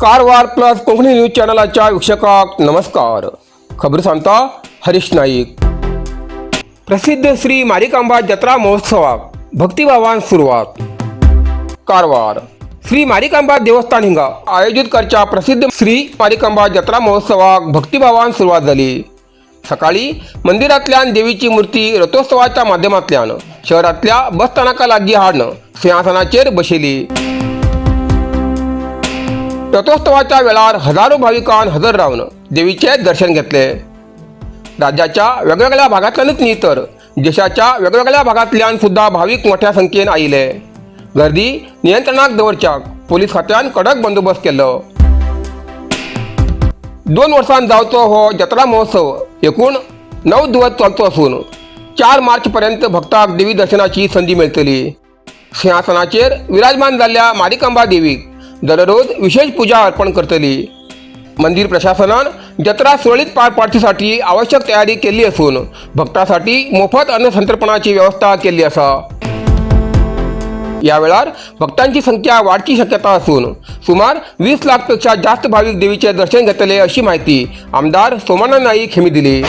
Karwar plus Konkani news चॅनलाच्या वीक्षकांक नमस्कार. खबर सांगता हरीश नाईक. प्रसिद्ध श्री मारिकांबा जत्रा महोत्सवाक भक्तिभावान सुरवात. कारवार श्री मारिकांबा देवस्थान हिंगा आयोजित करच्या प्रसिद्ध श्री मारिकांबा जत्रा महोत्सवाक भक्तिभावान सुरवात झाली. सकाळी मंदिरातल्यान देवीची मूर्ती रथोत्सवाच्या माध्यमांतल्यान शहरातल्या बसस्थानका लागीं हाडून सिंहासनाचेर बसयली. रथोत्सवाच्या वेळार हजारो भाविकांन हजर रावन देवीचे दर्शन घेतले. राज्याच्या वेगवेगळ्या भागांतल्यानूच न्ही तर देशाच्या वेगवेगळ्या भागांतल्यान सुद्धा भावीक मोठ्या संख्येन आयिल्ले. गर्दी नियंत्रणाक दवरच्याक पोलीस खात्यान कडक बंदोबस्त केल्लो. 2 वर्सां जावचो हो जत्रा महोत्सव एकूण 9 दिवस चलचो असून 4 मार्च पर्यंत भक्तांक देवी दर्शनाची संदी मेळटली. सिंहासनाचेर विराजमान जाल्ल्या मारिकांबा देवीक दररोज विशेष पूजा अर्पण करतली. मंदिर प्रशासनान जत्रा सुरळीत पार पाडचेसाठी आवश्यक तयारी केल्ली असून भक्तांसाठी मोफत अन्नसंतर्पणाची व्यवस्था केल्ली आसा. या वेळार भक्तांची संख्या वाढची शक्यता असून सुमार 20 लाख पेक्षा जास्त भाविक देवीचे दर्शन घेतले अशी माहिती आमदार सोमण्णा नाईक यांनी दिली.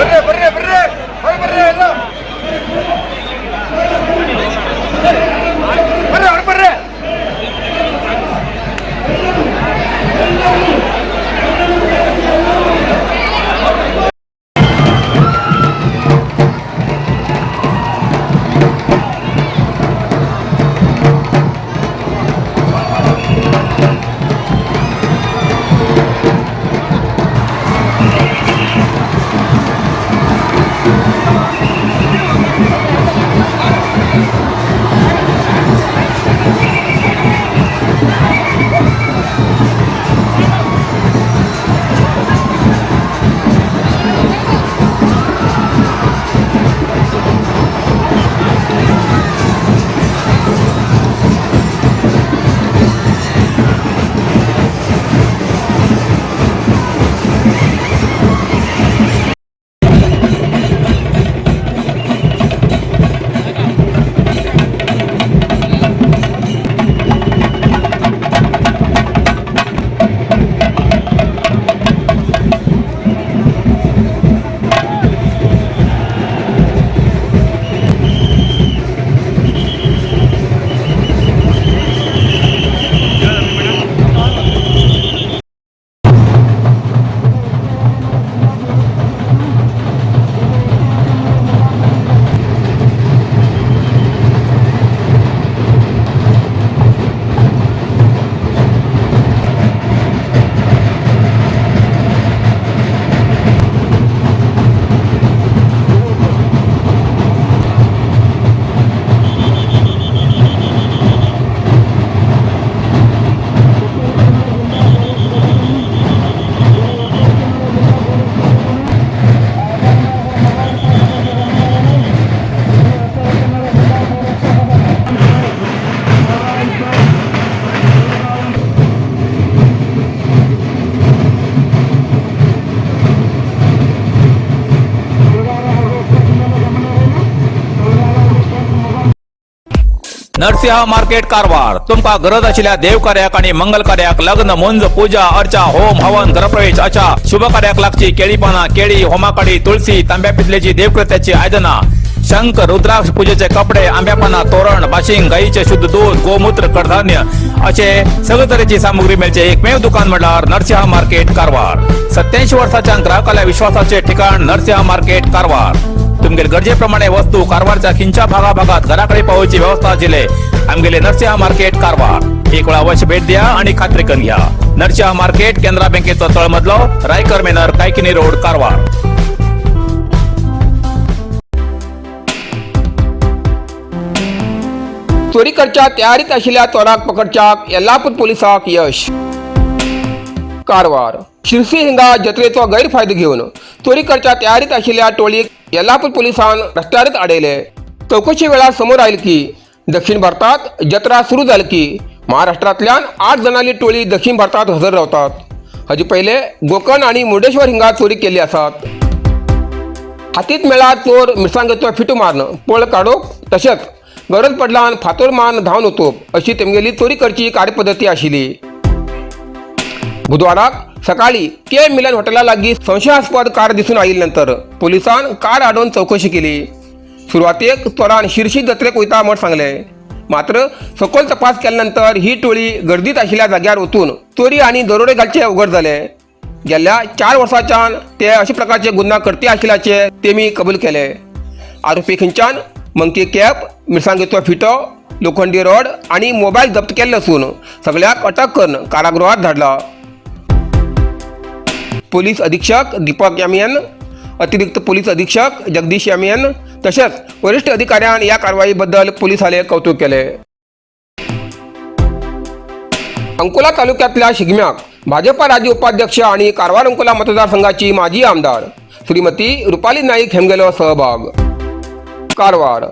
ಬರ್ರಿ ಬರ್ರಿ ಬರ್ರಿ ಹೊರ ಬರ್ರಿ ಎಲ್ಲ ಬರ್ರಿ ಹೊರ ಬರ್ರಿ. नरसिंह मार्केट कारवार. तुमका गरज आशिल्ल्या देवकार्याक आणि मंगल कार्याक, लग्न, मुंज, पूजा अर्चा, होम हवन, गृहप्रवेश अशा शुभ कार्याक लागची केळी पाना, केळी, होमाकाडी, तुळसी, तांब्या पितलेची देवकृत्याची आयदना, शंख, रुद्राक्ष, पूजेचे कपडे, आंब्यापाना तोरण, बाशिंग, गाईचे शुद्ध दूध, गोमूत्र, कडधान्य असे सगळे तरेची सामुग्री मेळचे एकमेव दुकान म्हटल्यार नरसिंह मार्केट कारवार. 87 वर्साच्या ग्राहकाला विश्वासाचे ठिकाण नरसिंह मार्केट कारवार. तुमगेले गरजेप्रमाणे वस्तू कारवारच्या खिंच्या भागाभागात घराकडे पावोवची व्यवस्था आशिल्ले आमगेले नरसिंह मार्केट कारवार. एक वेळा अवश्य भेट द्या आणि खात्री करून घ्या. नरसिंह मार्केट, केनरा बँकेचो तळमजलो, रायकर मेनर, कायकिनी रोड, कारवार. चोरी करच्या तयारीत आशिल्ल्या चोराक पकडच्याक येल्लापूर पोलिसाक यश. कारवार शिरसी हिंगा जत्रेचो गैरफायदो घेवन चोरी करच्या तयारीत आशिल्ल्या टोळयेक येल्लापूर पोलिसान रस्त्यारच आडयले. चवकशे वेळार समोर आयल की दक्षिण भारतात जत्रा सुरू जाली की महाराष्ट्रांतल्यान 8 जाणांली टोळी दक्षिण भारतात हजर रावतात. हाजे पयले गोकर्ण आनी मुर्डेश्वर हिंगा चोरी केल्ली आसात. हातीत मेळ्ळा चोर मिरसांगेचो फिटो मारून पळ काडूंक तशेंच गरज पडल्यार फातोर मारून धांवन वचप अशी तेमगेली चोरी करची कार्यपद्दती आशिल्ली. बुधवाराक सकाळी के मिलन हॉटेला लागीं संशयास्पद कार दिसून आयिल्ले नंतर पोलिसान कार आडोवन चवकशी केली. सुरवातेक चोरान शिरशी जत्रेक वयता म्हण सांगले, मात्र सखोल तपास केल्या नंतर ही टोळी गर्दीत आशिल्ल्या जाग्यार वचून चोरी आनी दरोडे घालचे उघड जाले. गेल्ल्या 4 वर्सांच्यान ते अशा प्रकारचे गुन्हा करती आशिल्ल्याचे तेमी कबूल केले. आरोपी खंयच्यान मंकी कॅप, मिरसांगेचो फिटो, लोखंडी रॉड आनी मोबायल जप्त केल्ले आसून सगळ्याक अटक करून कारागृहात धाडला. पोलीस अधीक्षक दीपक यमयन, अतिरिक्त पोलीस अधीक्षक जगदीश यमयन तसेच वरिष्ठ अधिकाऱ्यान या कारवाईबद्दल पोलिसाले कौतुक केले. अंकोला तालुक्यातल्या शिगम्याक भाजपा राज्य उपाध्यक्ष आणि कारवार अंकोला मतदारसंघाची माजी आमदार श्रीमती रुपाली नाईक हेमगेलो सहभाग. कारवार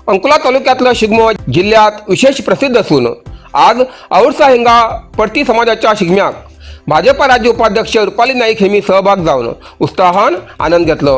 अंकोला तालुक्यातलं शिगमो जिल्ह्यात विशेष प्रसिद्ध असून आज औरसा हिंगा परती समाजाच्या शिगम्याक भाजपा राज्य उपाध्यक्ष रुपाली नाईक हेमी सहभाग जावन उत्साहान आनंद घेतलो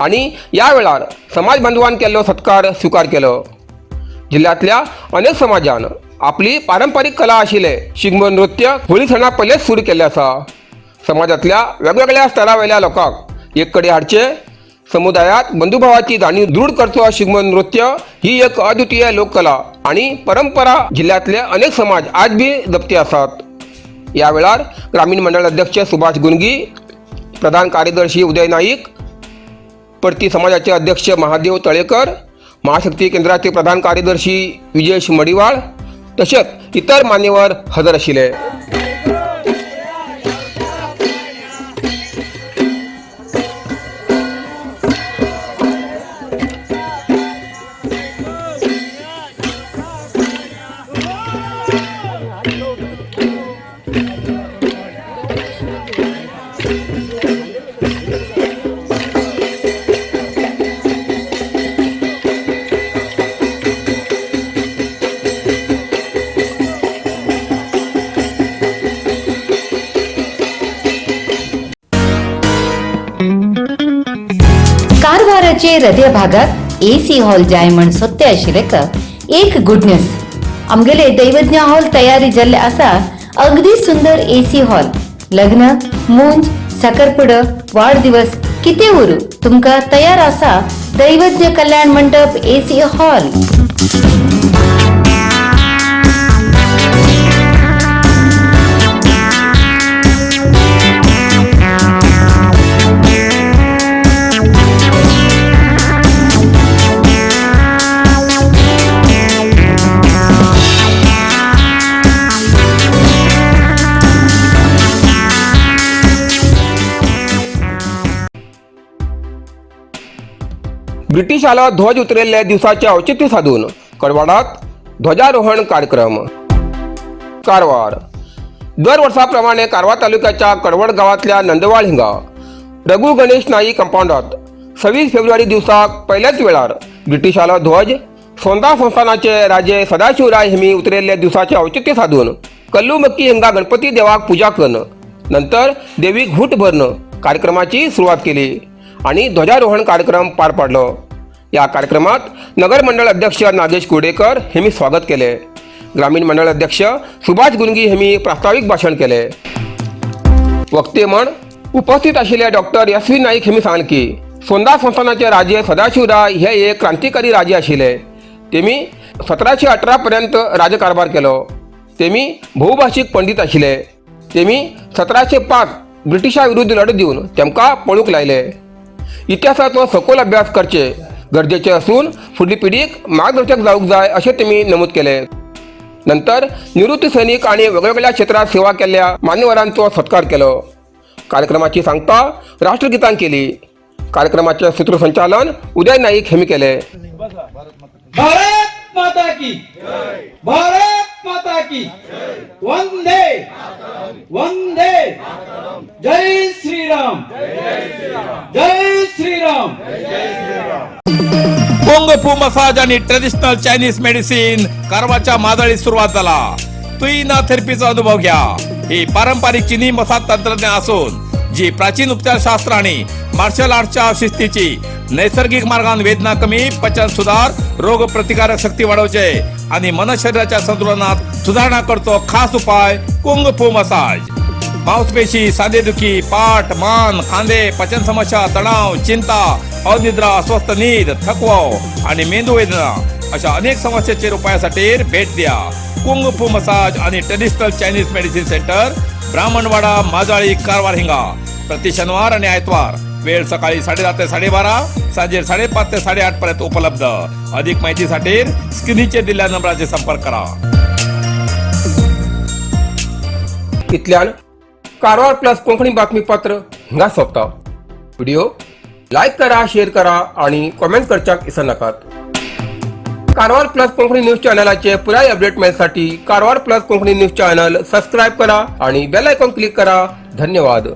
आणि या वेळार समाज बांधवान केल्लो सत्कार स्वीकार केलो. जिल्ह्यातल्या अनेक समाजान आपली पारंपरीक कला आशिल्ले शिगमो नृत्य होळी सणा पयलेच सुरू केल्ले आसा. समाजातल्या वेगवेगळ्या स्तरावयल्या लोकांक एक कडेन हाडचे, समुदायात बंधुभावाची जाणीव दृढ करचो शिगमो नृत्य ही एक अद्वितीय लोककला आणि परंपरा जिल्ह्यातले अनेक समाज आज बी जपती आसात. या वेळार ग्रामीण मंडळ अध्यक्ष सुभाष गुंगी, प्रधान कार्यदर्शी उदय नाईक, परती समाजाचे अध्यक्ष महादेव तळेकर, महाशक्ती केंद्राचे प्रधान कार्यदर्शी विजेश मडिवाळ तसेच इतर मान्यवर हजर आशिल्ले. कारवाराचे हृदय भागात एसी हॉल जाय म्हण सोदते आशिल्ले का एक गुड न्यूज, आमगेले दैवज्ञ हॉल तयारी जाल्ले आसा. अगदी सुंदर एसी हॉल, लग्न, मुंज, साखरपुडो, वाढदिवस कितें उरू तुमकां तयार आसा दैवज्ञ कल्याण मंडप एसी हॉल. ब्रिटिशाला ध्वज उतरयल्ल्या दिवसाचे औचित्य साधून कडवाडात ध्वजारोहण कार्यक्रम. कारवार दर वर्साप्रमाणे कारवार तालुक्याच्या कडवड गावातल्या नंदवाळ हिंगा रघु गणेश नाईक कंपाऊंडात 26 फेब्रुवारी दिवसाक पयल्याच वेळार ब्रिटिशालो ध्वज सोंदा संस्थानाचे राजे सदाशिवराय हेमी उतरयल्ल्या दिवसाचे औचित्य साधून कल्लुमक्की हिंगा गणपती देवाक पूजा करून नंतर देवीक घूट भरून कार्यक्रमाची सुरुवात केली आणि ध्वजारोहण कार्यक्रम पार पाडलो. या कार्यक्रमात नगर मंडळ अध्यक्ष नागेश कुर्डेकर हेमी स्वागत केले. ग्रामीण मंडळ अध्यक्ष सुभाष गुंगी हेमी प्रास्ताविक भाषण केले. वक्ते म्हण उपस्थित आशिल्ले डॉक्टर एस व्ही नाईक हेमी सांगले की सोंदा संस्थानाचे राजे सदाशिवराय हे एक क्रांतिकारी राजे आशिल्ले. तेमी 1718 पर्यंत राजकारभार केलो. तेमी बहुभाशीक पंडित आशिल्ले. तेमी 1705 ब्रिटिशा विरुद्ध लढत दिवन तेमकां पळूंक लायले. इतिहासाचो सखोल अभ्यास करचे गरजेचे असून फुडली पिढीक मार्गदर्शक जावंक जाय अशें तेमी नमूद केले. नंतर निवृत्त सैनिक आणि वेगवेगळ्या क्षेत्रात सेवा केल्ल्या मान्यवरांचो सत्कार केलो. कार्यक्रमाची सांगता राष्ट्रगीतान केली. कार्यक्रमाचे सूत्रसंचालन उदय नाईक हेमी केले. भारत माता की, भारत माता की, वंदे वंदे। जय श्रीराम, जय श्रीराम। कुंग फू मसाज आणि ट्रेडिशनल चायनीज मेडिसिन कारवारच्या मादळीत सुरुवात झाला। तुईना थेरपीचा अनुभव घ्या। ही पारंपरिक चिनी मसाज तंत्रज्ञान असून जी प्राचीन उपचारशास्त्र आणि मार्शल आर्टच्या शिस्तीची नैसर्गिक मार्गान वेदना कमी, पचन सुधार, रोग प्रतिकारक शक्ती वाढवचे आणि मन शरीराच्या संतुलनात सुधारणा करतो खास उपाय कुंग फू मसाज। मांसपेशी, सांधेदुखी, पाठ, मान, खांदे, पचन समस्या, तणाव, चिंता, अनिद्रा, अस्वस्थ नीद, थकवा आणि मेंदू वेदना अशा अनेक समस्येचेर उपायासाठी भेट द्या कुंग फू मसाज आणि traditional Chinese medicine centre, Brahmanwada, Majali, Karwar हिंगा। प्रति शनिवार आणि आयतवार, वेळ सकाळी 10:30 ते 12:30, सांजे 5:30 ते 8:30 पर्यंत उपलब्ध। अधिक माहितीसाठी स्क्रीनचेर दिलेल्या नंबराचे संपर्क करा। इतल्यान कारवार प्लस कोंकणी बातमीपत्र हिंगा सोंपता। व्हिडिओ लायक करा, शेअर करा आणि कॉमेंट करच्याक विसरनाकात। कारवार प्लस कोंकणी न्यूज चॅनलाचे पुराय अपडेट मेळसाठी Karwar plus Konkani news channel subscribe करा आणि बेल आयकॉन क्लिक करा। धन्यवाद।